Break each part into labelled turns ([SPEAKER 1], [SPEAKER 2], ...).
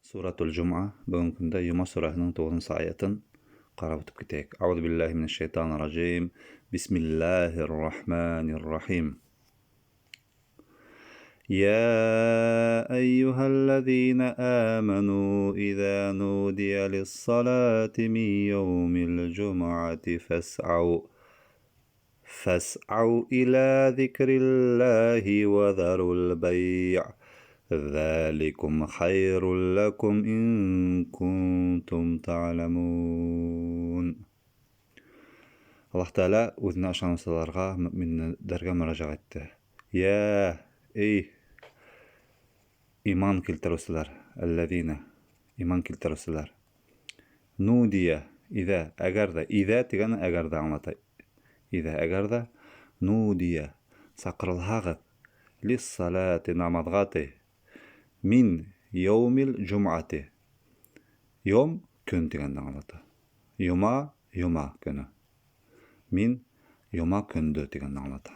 [SPEAKER 1] Суратул Жум'a бөгөнгө көндә Йома сүрәһенең 9-нсы аятын ҡарап үтеп китәйек. Ауҙу биллаһи минәш шайтанир ражим. Бисмиллаһир рахманир рахим. يا أيها الذين آمنوا إذا نودي للصلاة من يوم الجمعة فاسعوا إلى ذكر الله وذروا البيع ذلكم خير لكم إن كنتم تعلمون. Аллаһ Тәғәлә үҙенә ышаныусыларға, мөминдәргә мөрәжәғәт итте. Йә, эй, иман килтереүселәр, әлләҙинә, иман килтереүселәр. Нудия, иҙә, әгәр ҙә, иҙә тигәне әгәр ҙә аңлата. Иҙә, әгәр ҙә, нудия, саҡырылһағыҙ, лиссалати намаҙға ти, мин йәүмил джумати. Йом көн тигәнде аңлата. Йома, йома көнө. Мин йома көндө тигәнде аңлата.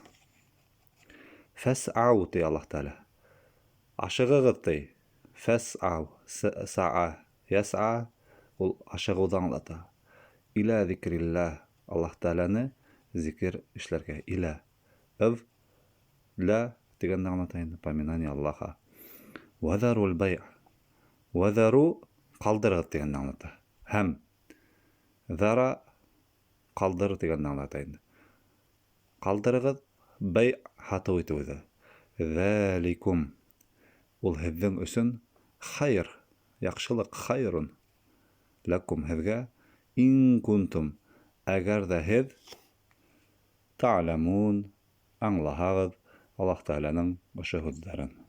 [SPEAKER 1] Фәсау ти Аллаһ Тәғәлә. Ашығығыҙ ти. Фәсау, саа, ясаа ул ашығыуҙы аңлата. Илә зикрилләһ, Аллаһ Тәғәләне зикер эшләргә. Илә. Ыҙ, лә тигәнде аңлата инде, поминание Аллаха. Вәҙәрул бәйъ. Вәҙәру ҡалдырығыҙ тигәнде аңлата. Һәм зара ҡалдыр тигәнде аңлата инде. Ҡалдырығыҙ бәй һатыу итеүҙе. Ҙәликум ул һеҙҙең өсөн хайр, яҡшылыҡ, хайрун ләкум һеҙгә, ин кунтум әгәр ҙә һеҙ та'ламун аңлаһағыҙ Аллаһ Тәғәләнең ошо һүҙҙәрен.